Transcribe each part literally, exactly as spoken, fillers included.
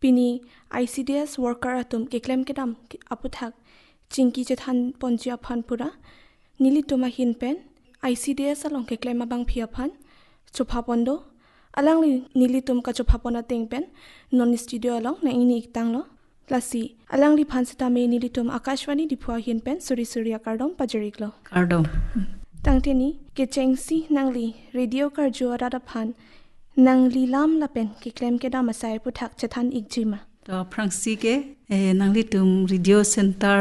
Pini I C D S worker atum keklem kedam aputhak chingki chethan ponji aphan pura nelitum ahin pen I C D S along keklem abangpi aphan chopha pon do. Alangli nelitum kachopha pon ateng pen non studio along nang-ingni iktanglo. Lasi alangliphan sitame nelitum Akashvani Diphu ahin pen suri suri akardom pajir-iklo. Kardom. Tangte ni kechengsi nangli radio karju arat aphan nangli lam lapen keklem kedam asai aputhak chethan-ikji ma? To aphrangsi ke, eh, nanglitum radio center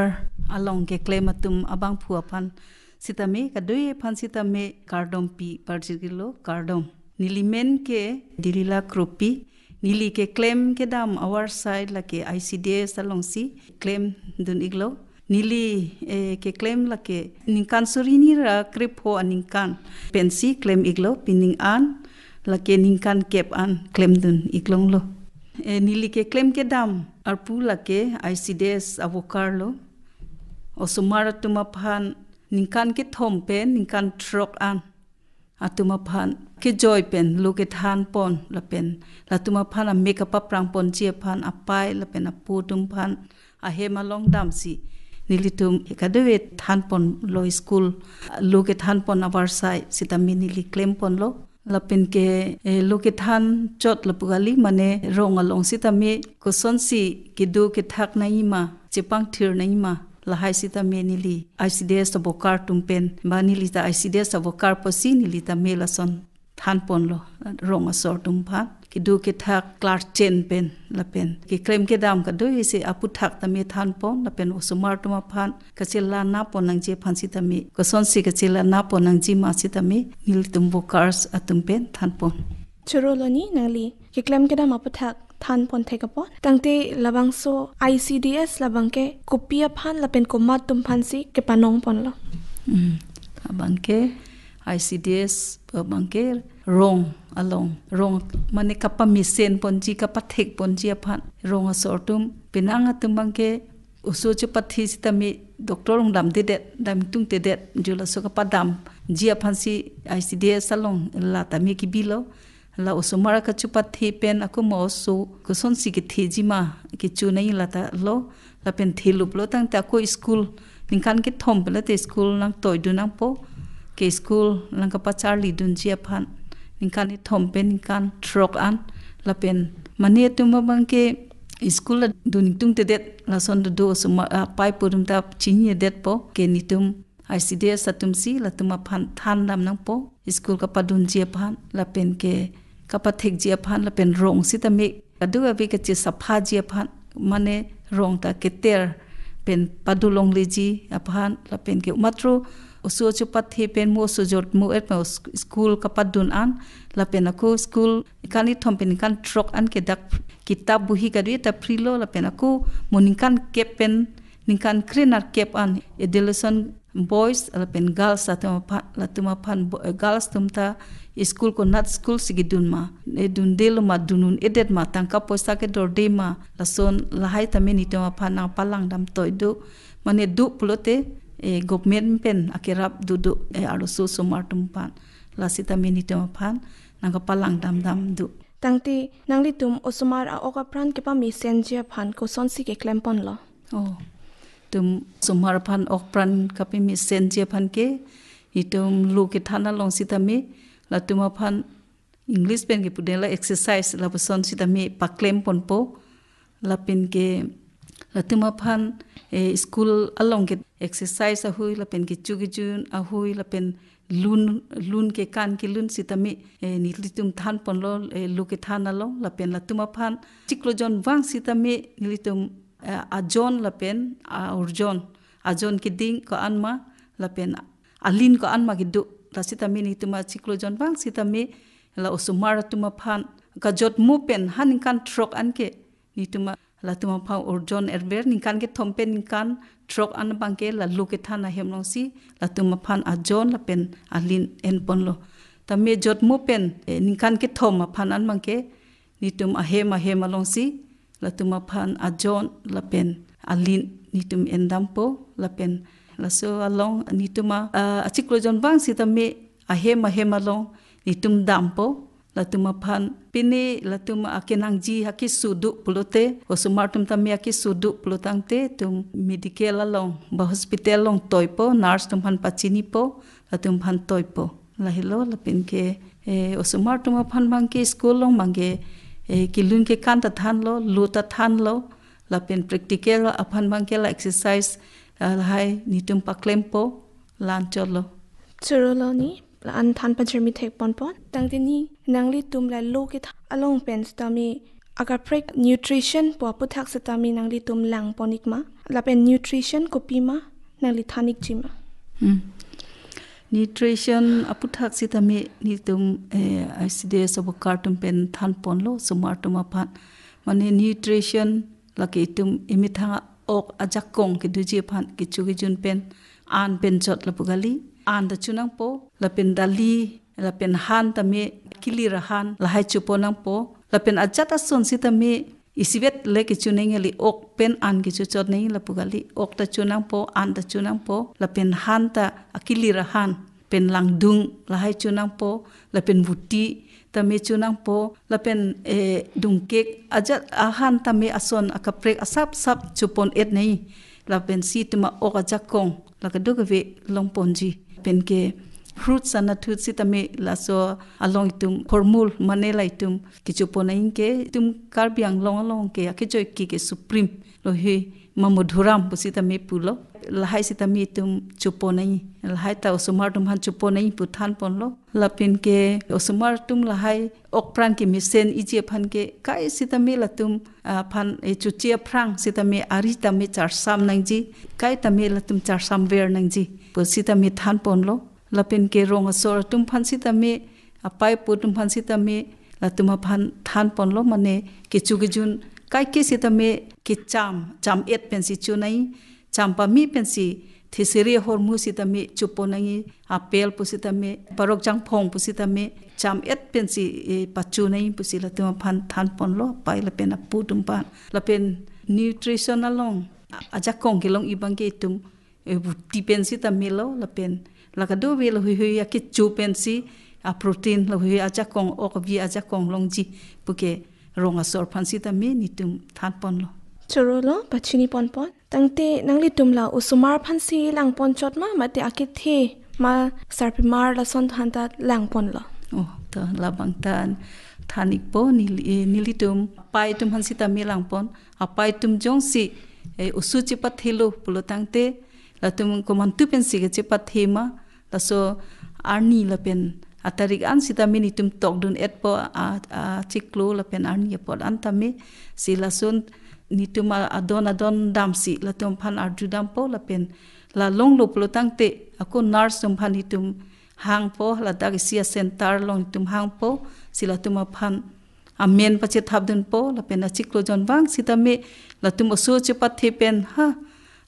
along keklem atum abangphu aphan sitame, kadokave aphan sitame kardom pi pajir-iklo, kardom. Neli men ke Dilila Kropi, neli keklem kedam avarsai lake I C D S alongsi klemdun-iklo. Neli, eh, keklem lake ningkan suri hini ra krepho aningkan pensi klem-iklo, pining an lake ningkan kep an klemdun-iklonglo. Eh, neli keklem kedam arpu lake I C D S a-worker lo. Osomar atum aphan ningkan kethom pen ningkan throk an atum aphan kejoi pen lo kethan pon lapen latum aphan amek kapaprang ponji aphan apei lapen apo atum aphan ahem along damsi nelitum kadokave than ponlo, school lo kethan pon avarsai sitame neli klem ponlo. Lapen ke, eh, lo kethan chot lapu kali, mane rong along sitame kosonsi kedo kethak nangji ma, chepangthir nangji ma, lahai sitame neli I C D S a-worker atum pen, ba neli ta I C D S a-worker pusi neli tame lason than ponlo, rong asor atum aphan kedo kethak klarchen pen lapen keklem kedam kadokave aputhak tame than pon lapen osomar atum aphan kachelana pon nangji aphan sitame, kosonsi kachelana pon nangji ma sitame nelitum workers atum pen than pon. Choro lo ni nangli keklem kedam aputhak than pon thek apot. Tangte labangso I C D S labang ke kopi aphan lapen komat atum aphansi kepanong ponlo? Hmm. Abang ke I C D S abang ke rong along, rong mane kapamesen ponji, kapathek ponji aphan, rong asor atum, penang atum abang ke oso chepathi sitame doctor along damdedet, dam tungtedet, jo laso kapadamji aphansi I C D S along la tame kebilo. La osomar kachepathi pen ako ma oso kosonsi ketheji ma, kecho nangji la ta lo, lapen theluplo. Tangte ako school ningkan kethom pen late school nangtoidun nangpo, ke school nangkapacharlidunji aphan ningkan kethom pen ningkan throk an, lapen mane atum abang ke school la dun tungtedet, lason dodo osomar, ah, apei apo atum ta chinidetpo, ke nelitum I C D S atumsi latum aphan than dam nangpo, school kapadunji aphan lapen ke kapathekji aphan lapen rong sitame kadokave kachesaphaji aphan, mane rong ta keter pen padolongleji aphan lapen ke matro oso chepathi pen mo oso jotmo-et pen os-, school kapadun an lapen ako school ningkan kethom pen ningkan throk an ke dak kitap bohi kadokave ta free lo, lapen ako mo ningkan kep pen ningkan krenerkep an adolescent boys lapen girls atum aphan, latum aphan bo-, eh, girls atum ta school konat school si kedun ma, eh, dundelo ma, dun un-edet ma, tangka poisa kedorde ma, lason lahai tame nelitum aphan nangpalang dam toi do, mane do pulote, eh, government pen akerap dodo, eh, arloso osomar atum aphan, lasi tame nelitum aphan nangkapalang dam dam do. Tangte nanglitum osomar a-ok apran kepamesenji aphan kosonsi keklem ponlo? Oh, itum osomar aphan ok pran kapamesenji aphan ke, itum lo kethan along sitame, latum aphan English pen kepudela exercise lapuson sitame paklem ponpo, lapen ke latum aphan, eh, school along ke exercise ahui, lapen kecho kejun ahui, lapen lun, lun kekan kelun sitame, eh, nelitum than ponlo, eh, lo kethan along, lapen latum aphan chiklo jon vang sitame nelitum, eh, ajon lapen a-orjon, ajon keding ko-an ma, lapen alin ko-an ma kedo, la sitame nelitum achiklo jon vang sitame la osomar atum aphan kajotmo pen ha ningkan throk an ke nelitum a-, latum aphan orjon erver, ningkan kethom pen ningkan throk an abang ke la lo kethan ahem alongsi latum aphan ajon lapen alin en ponlo. Tame jotmo pen, eh, ningkan kethom aphan an abang ke nelitum ahem ahem alongsi latum aphan ajon lapen alin nelitum en dampo, lapen laso along nelitum a, ah, achiklo jon vang sitame ahem ahem along nelitum dampo, Latum aphan pine latum akenangji akeso do pulote, osomar atum tame akeso do pulotangte, itum medical along ba hospital along toipo, nurse atum aphan pachinipo, latum aphan toipo. Lahelo, lapen ke, eh, osomar atum aphan abang ke school along abang ke, eh, kelun kekan ta thanlo, lo ta thanlo, lapen practical aphan abang ke la exercise, ah, lahai netum paklempo, la-an chotlo. Chorolo ni, la-an than pajirmi thek ponpon. Tangte ni nanglitum la lo kethan along pen sitame akaprek nutrition pu aputhak sitame nanglitum langpon-ik ma? Lapen nutrition kopima nangli than-ikji ma? Hmm. Nutrition aputhak sitame netum, eh, I C D S Sorkar atum pen thanponlo, osomar atum aphan. Mane nutrition lake itum emethang a-ok ajakong kedoji aphan kecho kejun pen an pen chot lapu kali. An ta chonangpo, lapen dali, lapen han tame, kelir ahan, lahai choponangpo. Lapen ajat ason sitame isivet le kecho nangji kali, ok pen an kecho chot nangji lapu kali. Ok ta chonangpo, an ta chonangpo, lapen han ta akelir ahan pen langdung lahai chonangpo, lapen vuti tame chonangpo, lapen, eh, dungkek ajat ahan tame ason akaprek asap sap chopon-et nangji. Lapen si itum a-ok ajakong la kadokave longponji. Pen ke fruits anatthu sitame laso along itum hormul mane la itum kechopon nangji ke itum Karbi Anglong along ke akejoi ke ke supreme lo he ma Madhuram pusitame pulo. Lahai sitame itum chopon nangji. Lahai ta osomar atum aphan chopon nangji pu thanponlo. Lapen ke osomar atum lahai okpran kemesen iji aphan ke kai sitame latum aphan, eh, chuchi aphrang sitame ari tame charsam nangji, kai tame latum charsam ver nangji pu sitame thanponlo. Lapen ke rong asor atum aphan sitame, apei apo atum aphan sitame, latum aphan thanponlo, mane kecho kejun kai ke sitame kecham, cham-et pensi chonangji, cham pame pensi thesere ahormu sitame chopon nangji, apel pusitame, parok jangphong pusitame, cham-et pensi, eh, pachonangji pusi latum aphan thanponlo, apei lapen apo atum aphan. Lapen nutrition along, a-, ajakong kelong-ik abang ke itum, eh, vuti pen sitame lo, lapen la kadokave lo hui hui akecho pensi, a-protein lo hui hui ajakong, ok avi ajakong longji pu ke rong asor aphan sitame netum thanponlo. Chorolo, pachini ponpon. Tangte nanglitum la osomar aphansi langpon chot ma, mate akethe ma sarpimar lason than ta langponlo? Oh, to labang ta than-ikpo, neli, eh, nelitum apei atum aphan sitame langpon. Apei atum jongsi, eh, oso chepathelo pulotangte, latum komantu pensi kechepathe ma, laso arni lapen atarik an sitame netum tokdun-etpo a, achiklo lapen arni apot an tame, si lason netum a, adon adon damsi latum aphan arjudampo, lapen la longlo pulotangte ako nurse atum aphan netum hangpo, ladak isi a-center along netum hangpo, si latum aphan amen pachethapdunpo, lapen achiklo jonvang sitame latum oso chepathe pen ha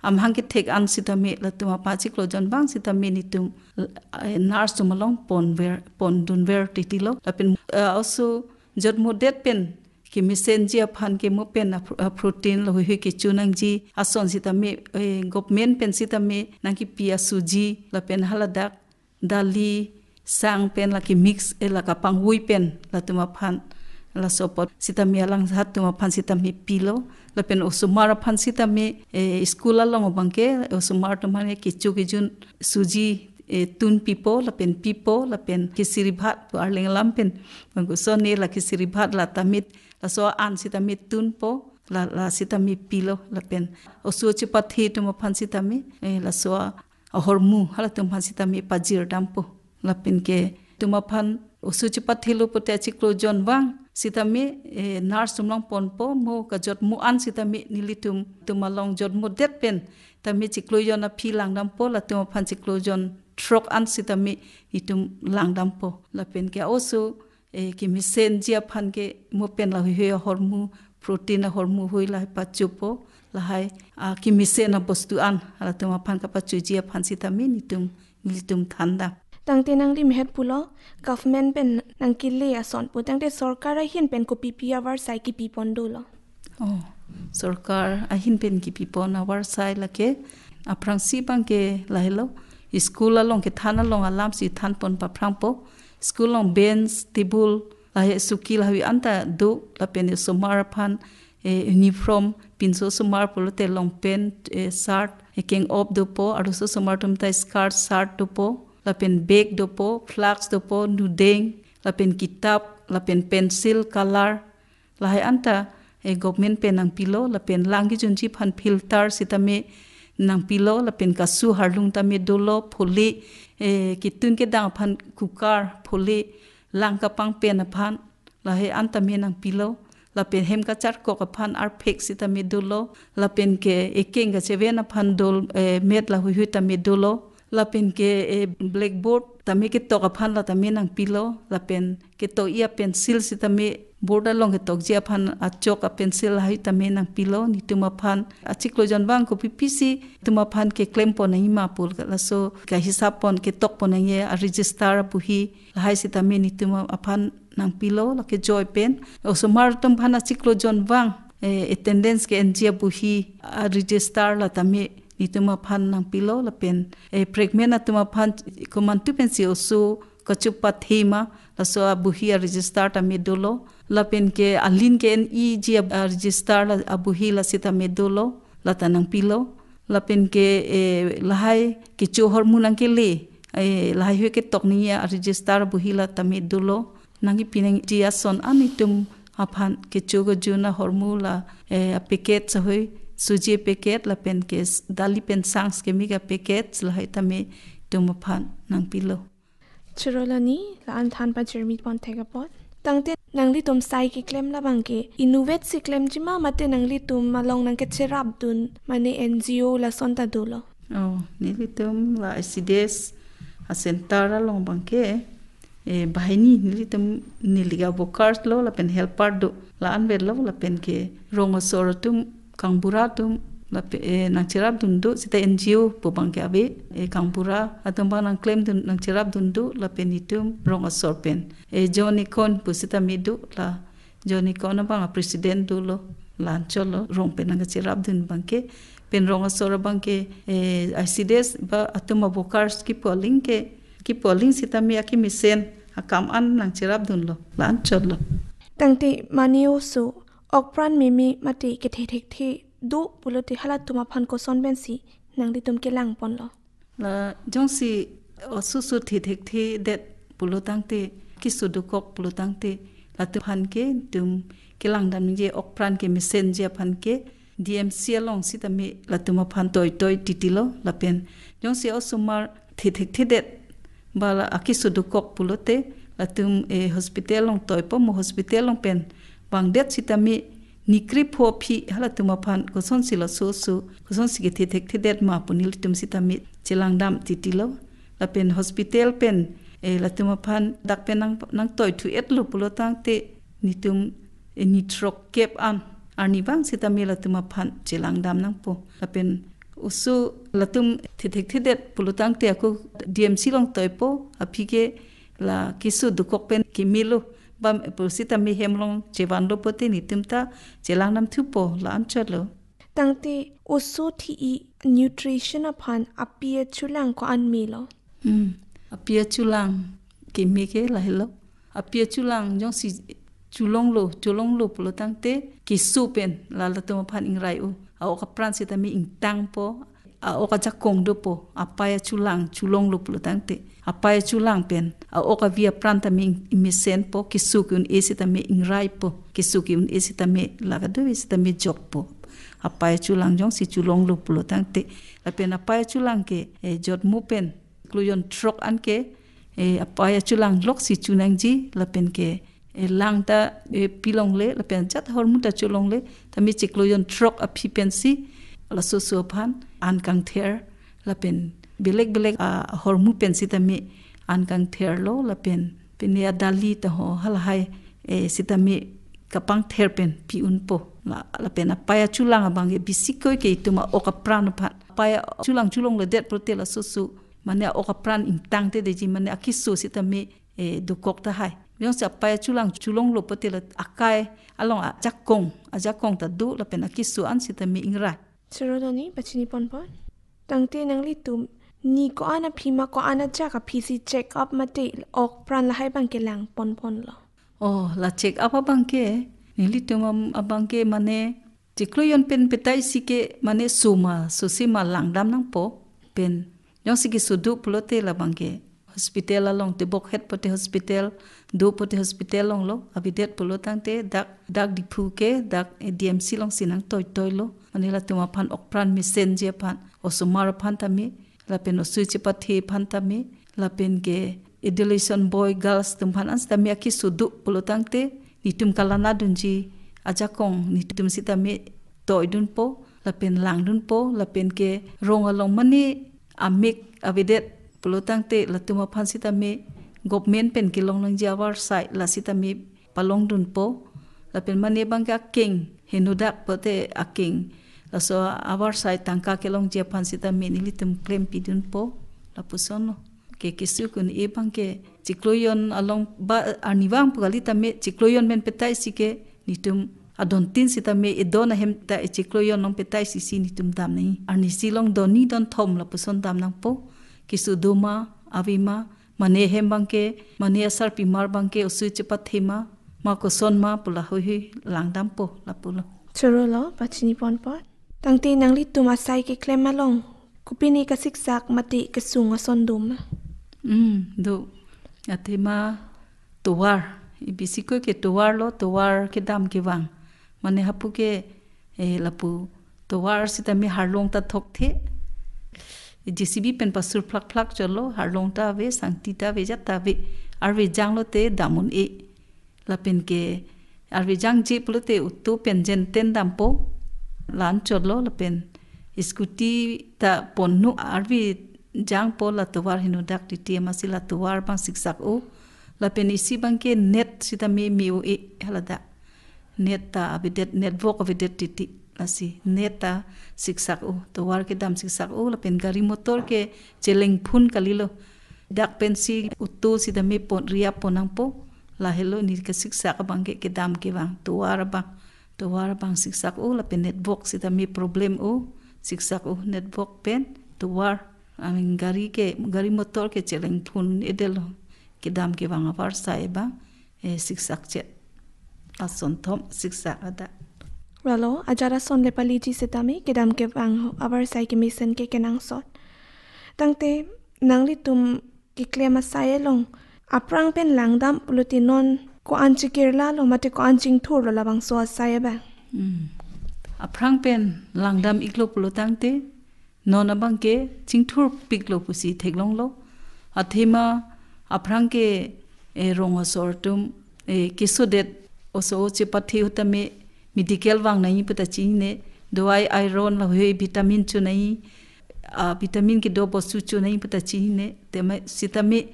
amahang kethek an sitame latum aphan achiklo jonvang sitame netum, eh, nurse atum along ponver, pondunver titilo. Lapen, eh, oso jotmodet pen kemesenji aphan ke mo pen a-pro-, a-protein lo hui hui kechonangji ason sitame, eh, government pen sitame nangkepi asuji, lapen haladak dali, sang pen lake mix, eh, la kapangvui pen latum aphan, laso apot sitame alang atum aphan sitame pilo. Lapen osomar aphan sitame, eh, school along abang ke osomar atum aphan kecho kejun suji, eh, tun pipo, lapen pipo, lapen kesiri bhat pu Arleng alam pen bangkuson ne la kesiri bhat la tamit, laso an sitame tunpo, la, la sitame pilo, lapen oso chepathe atum aphan sitame, eh, laso ahormu halatum aphan sitame pajirdampo. Lapen ke itum aphan oso chepathelo pote achiklo jonvang sitame, eh, nurse atum along ponpo, mo kajotmu an sitame nelitum, itum along jotmodet pen tame chiklo jon aphi langdampo, latum aphan chiklo jon throk an sitame itum langdampo. Lapen ke oso, eh, kemesenji aphan ke mo pen la hui hui ahormu, protein ahormu hui lahai pachopo, lahai, ah, kemesen abostu an halatum aphan kapachoji aphan sitame netum, nelitum thandam. Tangte nangli mehet pulo, government pen nangkele ason pu, tangte sorkar ahin pen kopipi avarsai kipipon dolo? Oh, sorkar ahin pen kipipon avarsai lake, aphrangsi abang ke lahelo, school along kethan along alamsi thanpon paphrangpo, school along bench, table, Lahai suki lahai anta do, lapen osomar aphan, eh, uniform, pinso osomar pulote long pant, eh, shirt, eh, keng-op dopo, arloso osomar atum ta skirt, shirt dopo, lapen bag dopo, flask dopo, nudeng, lapen kitap, lapen pencil, color, lahai anta, eh, government pen nangpilo, lapen lang kejunji aphan filter sitame nangpilo, lapen kasu harlung tame dolo, pholi, eh, ketun kedang aphan cooker, pholi, lang kapang pen aphan, lahai an tame nangpilo, lapen hem kacharkok aphan arphek sitame dolo, lapen ke ekeng kacheven aphan dol, eh, mat lahuihui tame dolo, lapen ke, eh, blackboard tame ketok aphan la tame nangpilo, lapen ketok-i apencil sitame board along ketokji aphan achok apencil lahai tame nangpilo, netum aphan achiklo jonvang kopi pisi netum aphan keklem pon nangji ma pu laso kahisap pon ketok pon nangji aregister abohi lahai sitame netum aphan nangpilo, lake joy pen. Osomar atum aphan achiklo jonvang, eh, attendance ke-enji abohi aregister la tame netum aphan nangpilo, lapen, eh, pregnant atum aphan komantu pensi oso kachup pathema, laso abohi aregister tame dolo, lapen ke alin ke-en-iji aregister la abohi la sitame dolo, la ta nangpilo, lapen ke, eh, lahai kecho ahormu nangkele, eh, lahaihui ketok nangji aregister abohi la tame dolo, nangkepi nangji ason an netum aphan kecho kejun ahormu la, eh, apacket sahoi, suji apacket lapen ke s-, dali pen sangs keme apacket lahai tame netum aphan nangpilo. Choro lani, la-an than pajirmi pon thek apot. Tangte nanglitum sai keklem labang ke inutvet si klemji ma mate nanglitum along nangkecherapdun mane N G O lason ta dolo? Oh, nelitum la I C D S a center along abang ke, eh, banghini nelitum neli ke workers lo lapen helper do, la-an vet lo lapen ke rong asor atum, kangbura atum, lapen, eh, nangcherapdun do, seta N G O pu abang ke ave, eh, kangbura atum abang nangklemdun, nangcherapdun do, lapen netum rong asor pen, eh, John Ikon pu sitame do, la John Ikon abang a president dolo, la anchot lo, rong pen nangkacherapdun abang ke, pen rong asor abang ke, eh, I C D S ba atum a workers kipu aling ke, kipu aling sitame akemesen akam an nangcherapdunlo, la anchot lo. Tangte mane oso okpran meme mate kethe thekthe do pulote halatum aphan koson pensi nanglitum kelang ponlo? La jongsi oso oso the thekthedet pulo tangte, keso dokok pulo tangte, latum aphan ke netum kelang damji, okpran kemesenji aphan ke D M C along sitame latum aphan toitoi titilo, lapen jongsi osomar the thekthedet ba la akeso dokok pulote latum, eh, hospital along toipo, mo hospital along pen vangdet sitame nikri pho aphi halatum aphan kosonsi laso oso, kosonsi kethe thekthedet ma pu nelitum sitame chelang dam titilo. Lapen hospital pen, eh, latum aphan dak pen nang, nangtoi thu-etlo pulo tangte netum, eh, ni throk kep an arnivang sitame latum aphan chelang dam nangpo. Lapen oso latum the thekthedet pulo tangte ako D M C along toipo, aphi ke la keso dokok pen kemelo bam pu sitame hem along chevanlo pote netum ta chelang dam thupo, la anchot lo. Tangte oso thi-i nutrition aphan api achulang ko-an melo? Hmm. Api achulang keme ke lahelo. Api achulang jongsi chulonglo, chulonglo pulo tangte keso pen la latum aphan ingrai-o. A-ok apran sitame ingtangpo, a-ok ajakong dopo, apei achulang chulonglo pulo tangte. Apei achulang pen a-ok avi apran tame ing-, imesenpo, keso ke-un-e sitame ingraipo, keso ke-un-e sitame la kadokave sitame jokpo. Apei achulang jongsi chulonglo pulo tangte. Lapen apei achulang ke, eh, jotmu pen chiklo jon throk an ke, eh, apei achulang loksi chunangji, lapen ke, eh, lang ta, eh, pilongle, lapen jat ahormu ta chulongle, tame chiklo jon throk aphi pensi laso oso aphan an kangther, lapen belek belek, ah, ahormu pen sitame an kangtherlo, lapen pine adali ta ho halahai, eh, sitame kapangther pen pi-unpo. La, lapen apei achulang abang ke bisikoi ke itum a-ok apran aphan. Apei achulang chulongledet pulote laso oso, mane a-ok apran ingtangtedetji, mane akeso sitame, eh, dokok tahai. Jongsi apei achulang chulonglo pote la akai along ajakong, ajakong ta do lapen akeso an sitame ingrai. Choro lani, pachini ponpon. Tangte nanglitum ni ko-an aphi ma ko-an ajak aphisi check up mate ok pran lahai abang kelang ponponlo? Oh, la check up abang ke, nelitum am-, abang ke mane chiklo jon pen petai si ke mane suma, susi ma langdam nangpo, pen jongsi keso do pulote labang ke hospital along te bokhet pote hospital, do pote hospital along lo, avedet pulo tangte dak, dak Diphu ke, dak, eh, D M C along si nangtoitoi lo. Mane latum aphan okpran mesenji aphan, osomar aphan tame, lapen oso chepathe aphan tame, lapen ke adolescent boy girls atum aphan an sitame akeso do pulo tangte, netum kalanadunji ajakong netum sitame toidunpo, lapen langdunpo, lapen ke rong along mane amek avedet pulo tangte latum aphan sitame government pen kelong nangji avarsai la sitame palongdunpo, lapen mane abang ke akeng henodak pote akeng, laso avarsai tangka kelongji aphan sitame nelitum klempidunpo, lapuson lo. Ke keso kun-e abang ke chiklo jon along ba arni vang pu kali tame chiklo jon pen petai si ke netum adon tin sitame edon ahem ta e chiklo jon along petai si si netum dam nangji. Arnisi along don ni don thom lapuson dam nangpo. Keso do ma, ave ma, mane hem abang ke, mane asarpimar abang ke oso chepathe ma, ma koson ma pu la hoihui langdampo lapulo. Choro lo, pachini ponpo. Tangte nanglitum asai keklem along kopine kasiksak mate kesung ason do ma? Hmm, do. Athema tovar. Ibisi ko ke tovar lo, tovar kedam kevang. Mane hapu ke, eh, lapu tovar sitame harlong ta thokthe. J C B pen pasur phlak phlak chotlo, harlong ta ave, sangti ta ave, jat ta ave. Arve janglote dam un-e. Lapen ke arve jangje pulote auto pen jenten dampo, la-an chotlo, lapen scooty ta ponno, arve jangpo la tovar henodak titi, amatsi la tovar abang siksak-o. Lapen isi abang ke net sitame me-o-e haladak. Net ta avedet, network avedet titi, lasi net ta siksak-o, tovar kedam siksak-o, lapen gari motor ke chelengphun kalilo. Dak pensi auto sitame pon, ri-ap pon nangpo, lahelo ne kesiksak abang ke kedam kevang, tovar abang, tovar abang siksak-o, lapen network sitame problem-o, siksak-o, network pen tovar, amin gari ke, gari motor ke chelengphun-edetlo, kedam kevang avarsai abang, eh, siksak chet. Ason thom siksak hadak. Ralo, ajat ason le paliji sitame, kedam kevang avarsai kemesen ke kenangsot. Tangte nanglitum keklem asai along, aphrang pen langdam pulote non ko-an chekirla lo mate ko-an chingthur lo labangso asai abang? Hmm. Aphrang pen langdam iklo pulo tangte, non abang ke chingthurpiklo pusi theklonglo. Athema aphrang ke, eh, rong asor atum, eh, kesodet oso chepathe ahut tame medical vang nangji puta chinine, dawai iron lahei vitamin cho nangji, ah, vitamin kedo bostu cho nangji puta chinine, tema sitame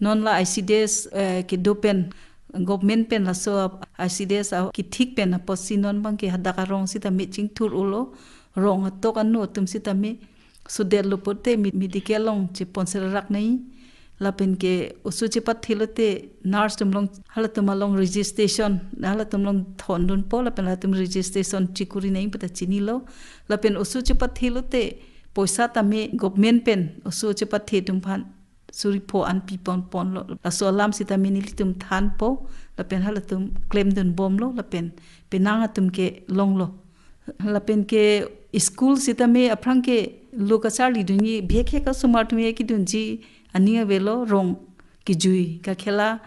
non la I C D S, eh, kedo pen, government pen laso I C D S a kethik pen apotsi non abang ke hadak arong sitame chingthur-olo, rong atok ano atum sitame sodetlo pote me-, medical along chepon serarak nangji. Lapen ke oso chepathe lote nurse atum along, halatum along registration, halatum along thondunpo, lapen halatum registration chekuri nangji puta chinilo. Lapen oso chepathe lote poisa tame government pen oso chepathe atum aphan suri pho an pi ponponlo. Laso alam sitame nelitum thanpo, lapen halatum klemdunbomlo, lapen penang atum ke longlo. Lapen ke school sitame aphrang ke lo kacharlidunji, bihek hek asomar atum kedunji aning avelo, rong kejui kakhela,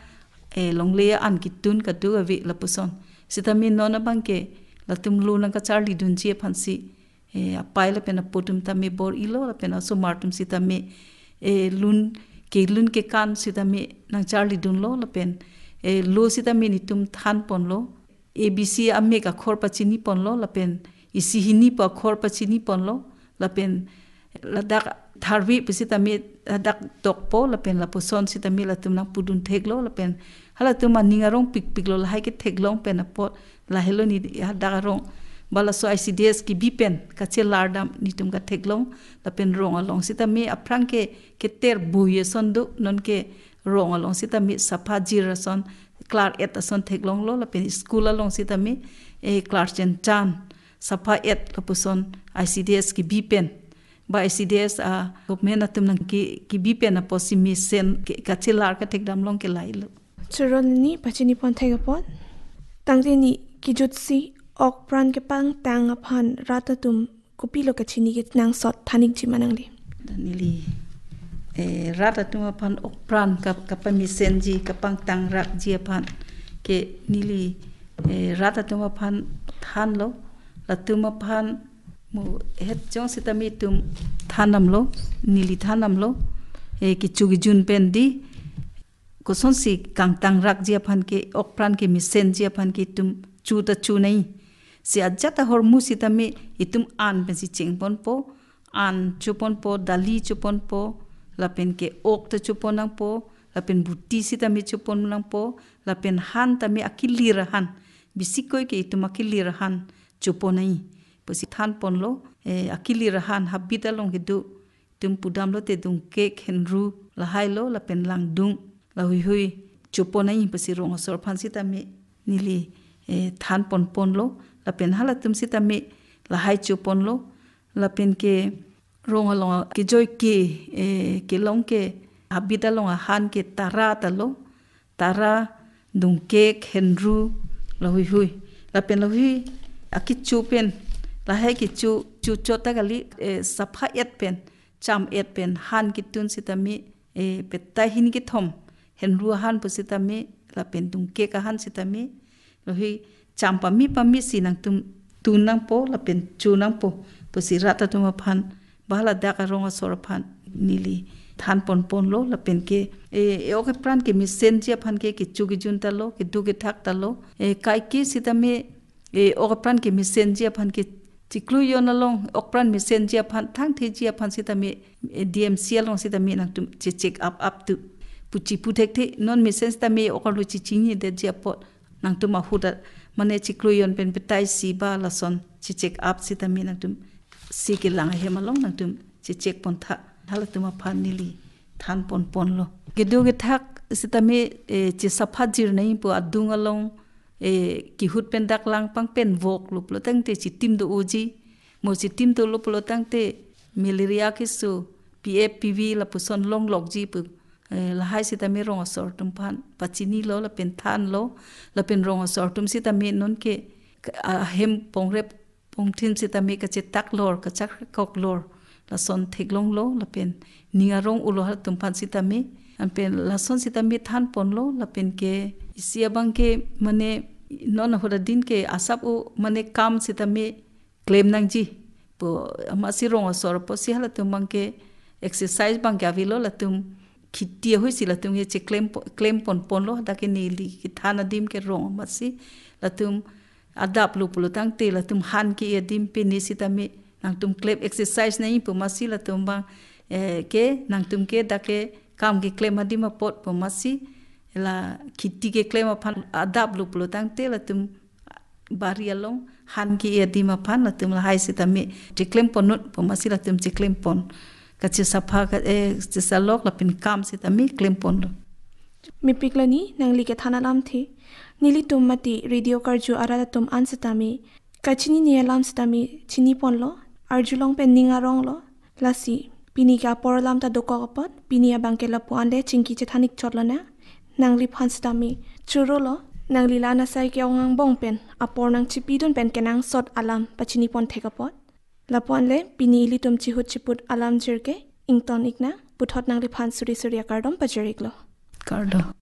eh, longle an ketun kaduk ave lapuson. Sitame non abang ke latum lo nangkacharlidunji aphansi, eh, apai lapen apo atum tame bor-ilo, lapen asomar atum sitame, eh, lun kelun kekan sitame nangcharlidunlo, lapen, eh, lo sitame netum thanponlo. A B C amek akhor pachiniponlo, lapen isi hini pu akhor pachiniponlo, lapen ladak tharve pu sitame ladak tokpo, lapen lapuson sitame latum nangpudun theklo, lapen halatum aning arong pikpiklo, lahai ketheklong pen apot, lahelo ne hadak arong. Ba laso I C D S kebi pen kachelar dam netum katheklong, lapen rong along sitame aphrang ke keter bui ason do, non ke rong along sitame sapha jir ason, klar-et ason theklonglo, lapen school along sitame, eh, klar chenchan, sapha-et lapuson I C D S kebi pen. Ba I C D S a government atum nangke, kebi pen apotsi mesen ke, kachelar kathekdam long ke lahelo. Choro neli pachini pon thek apot. Tangte neli kejutsi ok pran kepangtang aphan rat atum kopilo kachini kenangsot than-ikji ma nangli? Neli, eh, rat atum aphan ok pran kap-, kapamesenji, kapangtang rakji aphan ke neli, eh, rat atum aphan thanlo, latum aphan mo het jong sitame itum than damlo, neli than damlo, eh, kecho kejun pen di, kosonsi kangtang rakji aphan ke, ok pran kemesenji aphan ke itum cho ta cho nai. Si ajat ahormu sitame itum an pensi cheng ponpo, an cho ponpo, dali cho ponpo, lapen ke ok ta cho pon nangpo, lapen buti sitame cho pon nangpo, lapen han tame akilir ahan, bisikoi ke itum akilir ahan cho pon nai pusi than ponlo, eh, akilir ahan habit along kedo, itum pudamlote dungkek, henru, lahailo, lapen langdung, lahuihui cho pon nai pusi rong asor aphan sitame neli, eh, than pon ponlo, lapen halatum sitame lahai cho ponlo, lapen ke rong along kejoi ke, eh, kelong ke habit along ahan ke tara ta lo, tara, dungkek, henru, lahuihui. Lapen lahui akecho pen, lahai kecho, cho cho ta kali, eh, sapha et pen, cham et pen, han ketun sitame, eh, petai hini kethom, henru ahan pu sitame, lapen dungkek ahan sitame, lahui cham pame pamesi nangtum tun nangpo, lapen cho nangpo pusi rat atum aphan, ba ladak arong asor aphan neli than pon ponlo, lapen ke, eh, eh, ok pran kemesenji aphan ke kecho kejun ta lo, kedo kethak ta lo, eh, kaike sitame, eh, ok pran kemesenji aphan ke chiklo jon along, ok pran mesenji aphan, thangtheji aphan sitame, eh, D M C along sitame nangtum che-check up up tu puchi pu thekthe, non mesen sitame ok arlo chechinidetji apot nangtum ahut a, mane chiklo jon pen petai isi ba lason che-check up sitame nangtum si kelang ahem along nangtum che-check pon tha, halatum aphan neli than pon ponlo. Kedo kethak sitame, eh, chesapha jir nai pu adung along, eh, kehut pen dak langpang pen voklo pulo tangte chitim do-oji, mo chitim dolo pulo tangte malaria keso, P F P V lapuson longlokji pu, eh, lahai sitame rong asor atum aphan pachinilo, lapen thanlo, lapen rong asor atum sitame nonke ka-, ahem pongrep pongthin sitame kachetak lor, kachak kok lor, lason theklong lo, lapen ning arong ulo halatum aphan sitame, lapen lason sitame than ponlo, lapen ke isi abang ke mane non ahut adin ke asap o mane kam sitame klem nangji pu, amatsi rong asor apotsi halatum abang ke exercise abang ke avelo, latum kheti ahoi si latum ke cheklem po-, klem pon ponlo, dak ke neli kethan adim ke rong amatsi latum adaplo pulo tangte latum han ke adim pen ne sitame nangtum klem exercise nai pu amatsi latum abang, eh, ke nangtum ke dak ke kam keklem adim apot pu amatsi la kheti keklem aphan adaplo pulo tangte latum bari along han ke adim aphan latum lahai sitame cheklem ponnut pu amatsi latum cheklem pon. Kachesapha ka, eh, chesalok lapen kam sitame klem ponlo. Mepik lani nangli kethan alamthe. Nelitum mate radio karju arat atum an sitame kachinine alam sitame chini ponlo, arjulong pen ning aronglo. Lasi pini ke apor alam ta dokok apot, pini abang ke lapu-an le chingki chethan-ik chotlo na. Nangliphan sitame chorolo, nangli la-an asai ke-ong angbong pen apor nangchipidun pen kenangsot alam pachini pon thek apot. Lapu-an le pini ilitum chihut chiput alam jirke ington-ik na, puthot nangliphan suri suri akardom pajir-iklo. Kardom.